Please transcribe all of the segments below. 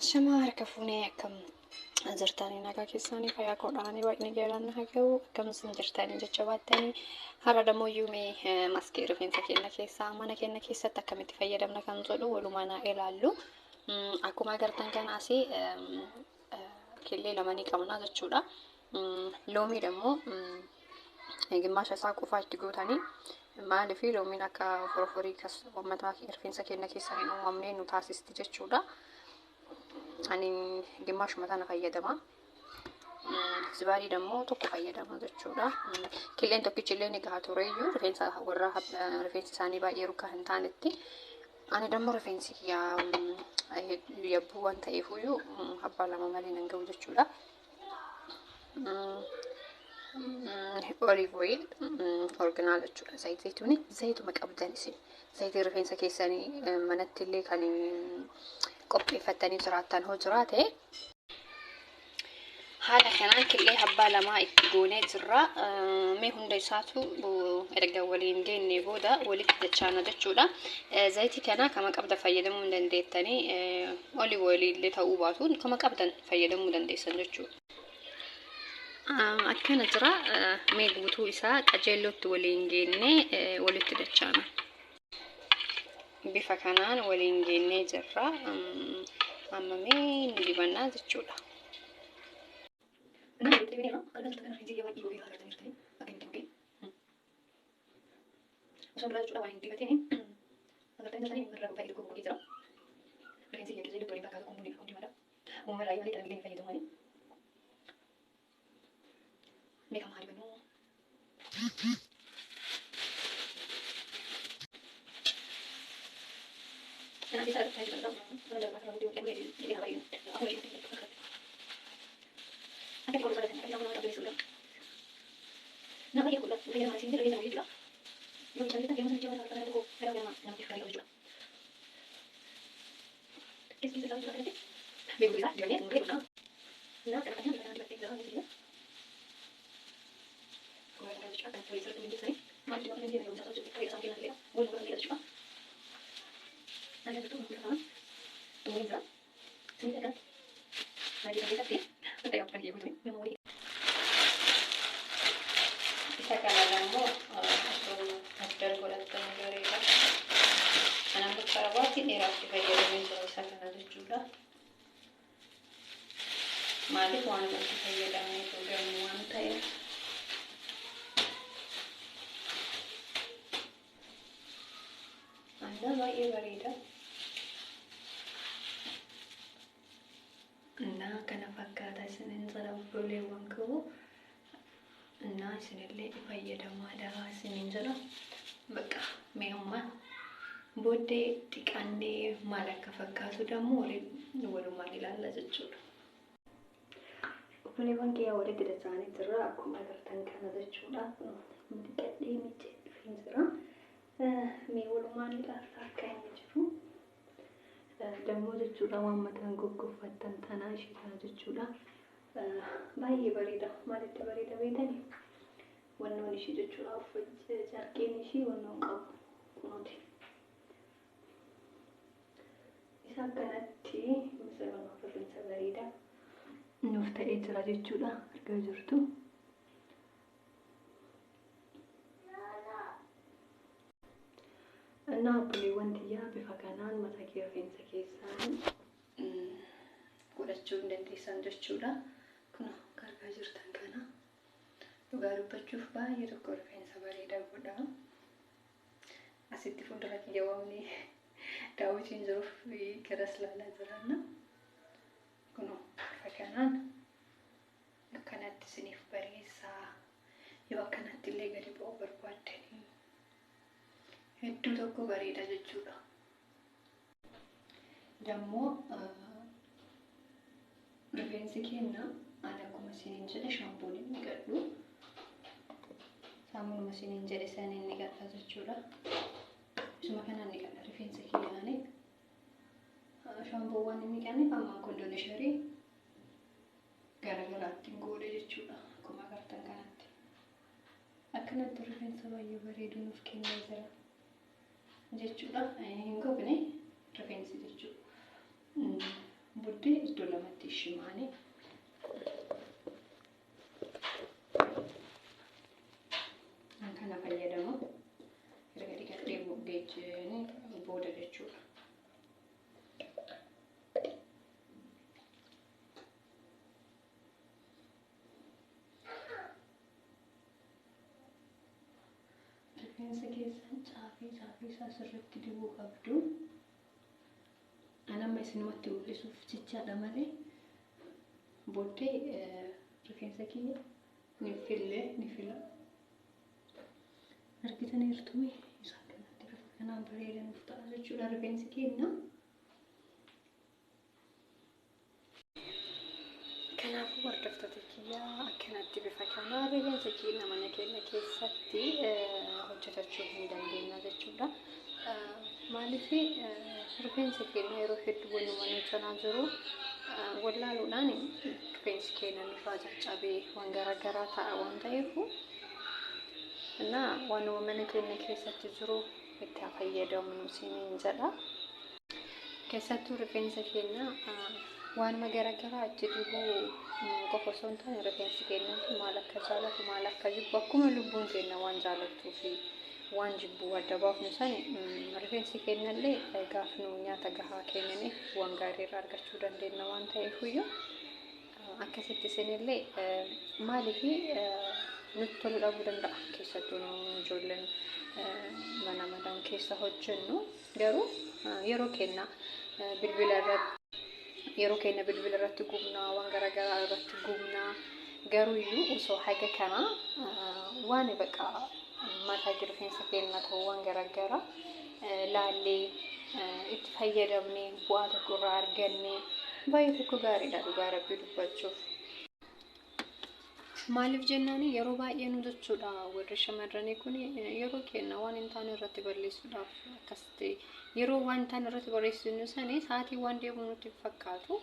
Ashamaa harka fuunee akkam jirtanii nagaa keessanii fayyaa koodhaanii waaqni galaan haa ga'u akkam isin jirtanii jecha baattanii har'a dammoo yuumee maskii rifeensa keenya keessaa mana keenya keessatti akkamitti fayyadamna kan jedhu walumaan haa ilaallu. Akkuma agartan kana asii killee lama ni qabna jechuudha. Loomii dammoo gimmaasha isaa qofaa itti gootanii maaliif loomiin akka foroforii mataa rifeensa keenya keessa hin uumamne nu taasisti jechuudha. Ani gimmaashuma tana fayyadama. Zibaalii dammoo tokko fayyadama jechuudha. Killeen tokkichi illee ni gaha tureyyuu rifeensa warra rifeensi isaanii baay'ee rukkaa hin taanetti. Ani dammoo rifeensi kiyyaa yabbuu waan ta'eefuyyuu abbaa lama malee nan gahu jechuudha. Olive oil original jechuudha. Zayituuni zayituma qabdan isin. Zayitii rifeensa keessanii manatti illee kan qopheeffattanii jiraattan hoo jiraate. Haala kanaan killee abbaa lamaa itti goonee jirra. Mee hunda isaatu erga waliin geenne booda walitti dachaana jechuudha. Zayitii kana kama qabda fayyadamuu hin dandeettanii olive oil illee ta'uu baatu kama qabdan fayyadamuu dandeessan jechuudha. Akkana jira mee guutuu isaa qajeellootti waliin geennee walitti dachaana. Bifa kanaan waliin geennee jirra. Amma mee ni dibannaa jechuudha. Osoo duraa jechuudha waan hin dibatiin agartanii jirtanii irraa baay'ee tokko gogee jira. Rifeensi kiyya qillee waliin fakkaatu kun bunni kun diimaadha. Uumama irraa malee qalamilee hin fayyadamu ani. Mee kan maali banuu? Isa kana immoo osoo addar godhatanii bareeda. Kana ammoo karaa dheeraatti fayyadamee jira isa kana jechuudha. Maaliif waan irratti fayyadamee dhugamu waan ta'eef. Anna baay'ee bareeda. Innaa kana fakkaata isinin jala obboleewwan koo. Innaa isinillee fayyadamaadha isinin jala. Bakka mee amma booddee dhiqannee maal akka fakkaatu dammoo walumaan ilaalla jechuudha. Obboleewwan kiyyaa walitti dacha'anii jirra akkuma agartan kana jechuudha. Dhiqadhee miicee dhufeen jira. Mee walumaan ilaalla akka inni jiru. Dammoo jechuudha waan mataan goggoffattan tanaa ishee kana jechuudha. Baay'ee bareeda. Maalitti bareeda beektanii? Wannoon ishii jechuudha. Carqeen ishii wannoon qabu kunuuti. Isa akkanatti misirama rifeensa bareeda nuuf ta'ee jira jechuudha. Argaa jirtu. Innaa obboleewwan tiyyaa bifa kanaan mataa kee rifeensa keessaan godhachuu hin dandeessan jechuudha. Kun argaa jirtan kana dhugaa dubbachuuf baay'ee tokko rifeensa bareedaa godha. Asitti fuuldura kiyya waamni daawwitiin jiruuf garas ilaalaa jiranna. Kun bifa kanaan akkanatti isiniif bareessaa yoo akkanatti illee gadi ba'uu barbaaddanii hedduu tokko bareeda jechuudha. Dammoo rifeensi keenya ani akkuma isiniin jedhe shaampoon hin dhiqadhu. Saamunuma isiniin jedhe saniin dhiqadha jechuudha. Isuma kanaan dhiqadha rifeensa kiyyaanii. Shaampoowwan hin dhiqanneef amma kondiisharii garagaraatti godhe jechuudha. Akkuma agartan kanatti. Akkanatti rifeensa baay'ee bareedu nuuf kennee jira jechuudha. Hin gogne rifeensi jechuudha. Booddee iddoo lamatti shimaanii kana fayyadamu erga dhiqadhee geejjeen booda jechuudha. Rifeensa keessan caafii caafii isaa sirriitti dibuu qabdu. Ani amma isinumatti mul'isuuf jechaadha malee booddee rifeensa kiyya ni fille ni fila. Argitaniirtumi isaa kanatti bifa kanaan bareeda nuuf ta'a jechuudha rifeensi keenya. Kanaafuu hordoftoota kiyyaa akkanatti bifa kanaa rifeensa keenya mana keenya keessatti hojjetachuu hin dandeenya jechuudha. Maaliif rifeensa keenya yeroo hedduu wanuma nu cinaa jiru wallaaluudhaan rifeensi keenya nurraa caccabee waan garaagaraa ta'a waan ta'eef እና waanuma mana keenya keessatti jiru itti haa fayyadamnu isiniin jedha. Keessattuu rifeensa keenya waanuma garaagaraa itti dibuu qofa osoo hin taane rifeensi keenya maal akka jaalatu maal akka jibbu akkuma lubbuun keenya waan jaalattuu fi waan jibbu adda baafnu sani rifeensi keenya illee gaaf nu nyaata gahaa kennine waan gaarii irraa argachuu dandeenya waan ta'eef iyyuu akkasitti isinillee maaliif nutti toluu dhabuu danda'a keessattuu nu ijoolleen mana madaan keessa hojjennu garuu yeroo keenya bilbila irratti yeroo keenya bilbila irratti gubnaa waan garaagaraa irratti gubnaa garuu iyyuu osoo haga kana waan baqa mataa rifeensa keenya ta'u waan garaagaraa laallee itti fayyadamnee bu'aa tokko irraa argannee baay'ee tokko gaariidha dhugaa rabbii dubbachuuf. Maaliif jennaan yeroo baay'ee nu jechuudha warri shamarranii kun yeroo keenya waan hin taane irratti balleessuudhaaf akkasitti yeroo waan hin taane irratti barreessinu sani sa'aatii waan deemu nutti fakkaatu.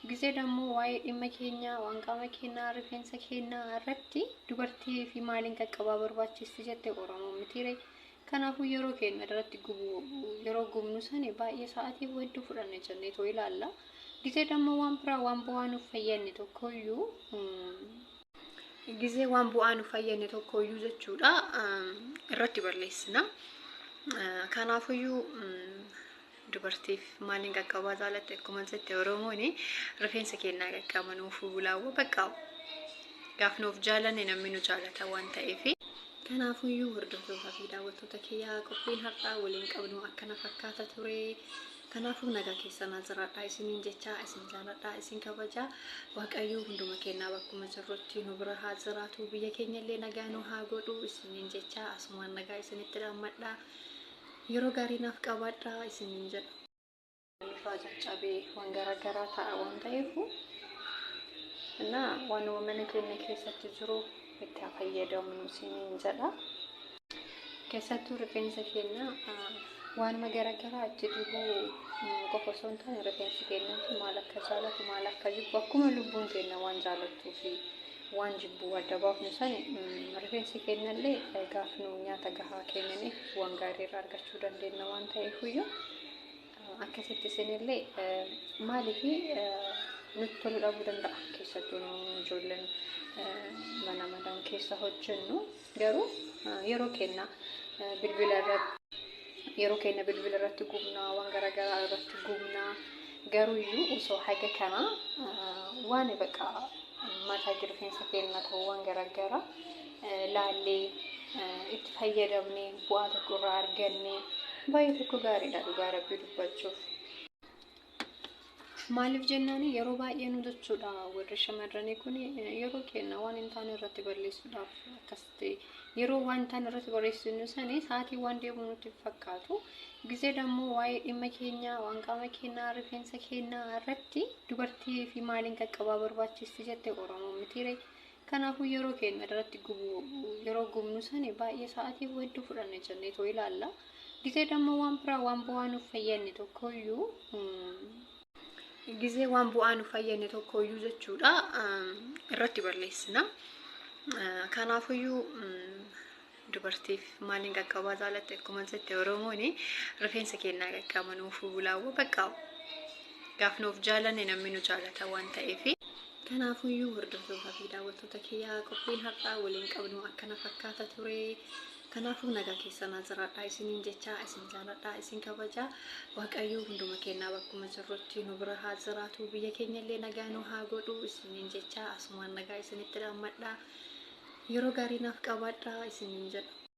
Gisee dammoo waa'ee dhimma keenyaa waan qaama keenyaa rifeensa keenyaa irratti dubartii fi maaliin qaqqabaa barbaachisti jette Oromoon mitiire. Kanaafuu yeroo keenya irratti gubu yeroo gubnu sani baay'ee sa'aatii hedduu fudhanne jennee too ilaalla. Gisee dammoo waan biraa waan bu'aa nuuf fayyadne tokkoyyuu gisee waan bu'aa nuuf fayyadne tokkoyyuu jechuudha irratti balleessina. Kanaafuyyuu dubartiif maaliin qaqqabaa jaalatte akkuma jette Oromoon rifeensa keenyaa qaqqaba nuuf bulaawwa bakka gaaf nuuf jaalanne namni nu jaalata waan ta'eef. Kanaafuyyuu hordoftootaa fi daawwattoota kiyyaa qophiin har'aa waliin qabnu akkana fakkaata ture. Kanaafuu nagaa keessanaa jiraadhaa isiniin jecha isin jaaladhaa isin kabajaa Waaqayyoo hunduma keenyaa bakkuma jirrutti nu bira haa jiraatu biyya keenya illee nagaa nu haa godhu isiniin jecha asumaan nagaa isinitti dhaammadhaa yeroo gaarii naaf qabaadhaa isiniin jedha. Nurraa caccabee waan garaagaraa ta'a waan ta'eef እና waanuma mana keenya keessatti jiru itti haa fayyadamnu isiniin jedha. Keessattuu rifeensa keenya waanuma garaagaraa itti dibuu qofa osoo hin taane rifeensi keenya maal akka jaalatu maal akka jibbu akkuma lubbuun keenya waan jaalattuu fi waan jibbu adda baafnu sani rifeensi keenya illee gaaf nu nyaata gahaa kennine waan gaarii irraa argachuu dandeenya waan ta'eef iyyuu akkasitti isinillee maaliif nutti toluu dhabuu danda'a keessattuu nu ijoolleen mana madaan keessa hojjennu garuu yeroo keenya bilbila irratti yeroo keenya bilbila irratti gubnaa waan garaagaraa irratti gubnaa garuu iyyuu osoo haga kana waan baqa mataa rifeensa keenya ta'u waan garaagaraa laallee itti fayyadamnee bu'aa tokko irraa argannee baay'ee tokko gaariidha dhugaa rabbii dubbachuuf. Maaliif jennaan yeroo baay'ee nu jechuudha warri shamarranii kun yeroo keenya waan hin taane irratti balleessuudhaaf akkasitti yeroo waan hin taane irratti barreessinu sani sa'aatii waan deemu nutti fakkaatu. Gisee dammoo waa'ee dhimma keenyaa waan qaama keenyaa rifeensa keenyaa irratti dubartii fi maaliin qaqqabaa barbaachisti jette Oromoon mitiire. Kanaafuu yeroo keenya irratti gubu yeroo gubnu sani baay'ee sa'aatii hedduu fudhanne jennee too ilaalla. Gisee dammoo waan biraa waan bu'aa nuuf fayyadne tokkoyyuu gisee waan bu'aa nuuf fayyadne tokkoyyuu jechuudha irratti balleessina. Kanaafuyyuu dubartiif maaliin qaqqabaa jaalatte akkuma jette Oromoon rifeensa keenyaa qaqqaba nuuf bulaawwa bakka Gaaf nuuf jaalanne namni nu jaalata waan ta'eef. Kanaafuyyuu hordoftoota fi daawwattoota kiyyaa, qophiin har'aa waliin qabnu akkana fakkaata ture. Kanaafuu nagaa keessanaa jiraadhaa isiniin jecha, isin jaaladhaa, isin kabajaa. Waaqayyoo hunduma kennaa bakkuma jirrutti nu bira haa jiraatu, biyya keenya illee nagaa nu haa godhu isiniin jecha, asumaan nagaa isinitti dhaammadhaa. Yeroo gaarii naaf qabaadhaa isiniin jedha.